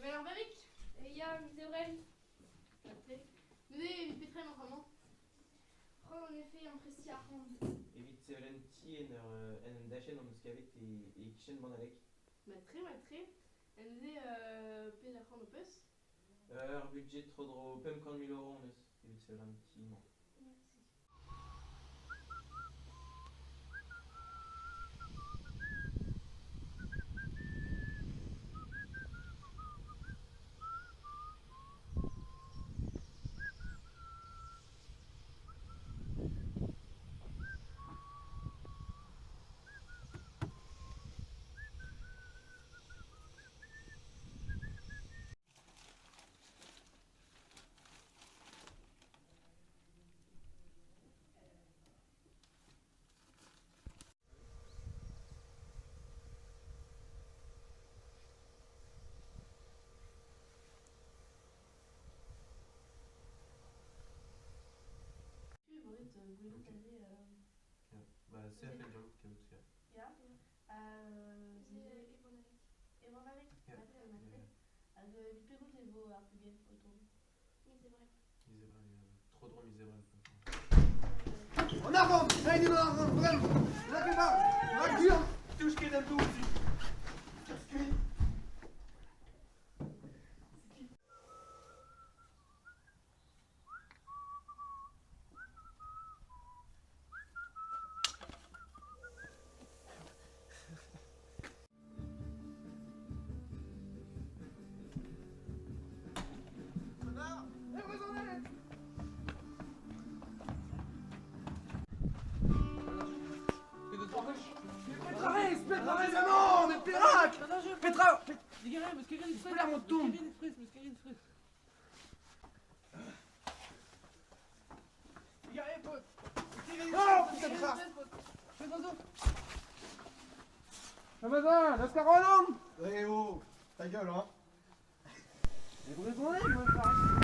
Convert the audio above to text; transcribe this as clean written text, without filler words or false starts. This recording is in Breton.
Evel ar babig? Ya, miz Ebrel. Mat-tre. Neuze evit petra emaoc'h amañ? C'hoant hon efe amprestiñ arc'hant. Evit sevel un ti en ur en un dachenn hon eus kavet e-kichen Bannalec. Mat-tre, mat-tre. Ha neuze pet arc'hant ho peus? Ur budget tro-dro 500 000 euros hon eus evit sevel an ti-mañ. Merci. Piv eo ret gwelout Ok. aze Ya. Bah, se a fell deomp kaout, ya. Ya. Se Neuze e Bannalec. E Bannalec? Ya. Mat-tre, mat-tre. Ya. Hag evit pegoulz e vo ar bugel o tont? Miz Ebrel. Miz Ebrel, ya. Tro-dro miz Ebrel, quoi. En avant! Reiñ en avant, bremañ! Lakaet rak buan! Touch ket an dour-zu! Kerzh kuit! E brezhoneg! Petra rez? Petra rez amañ? Mais perak? Petra? Pelec'h emañ Tom? Oh putain de crasse! Oscar Roland! Eh oh, ta gueule, hein. E brezhoneg, ma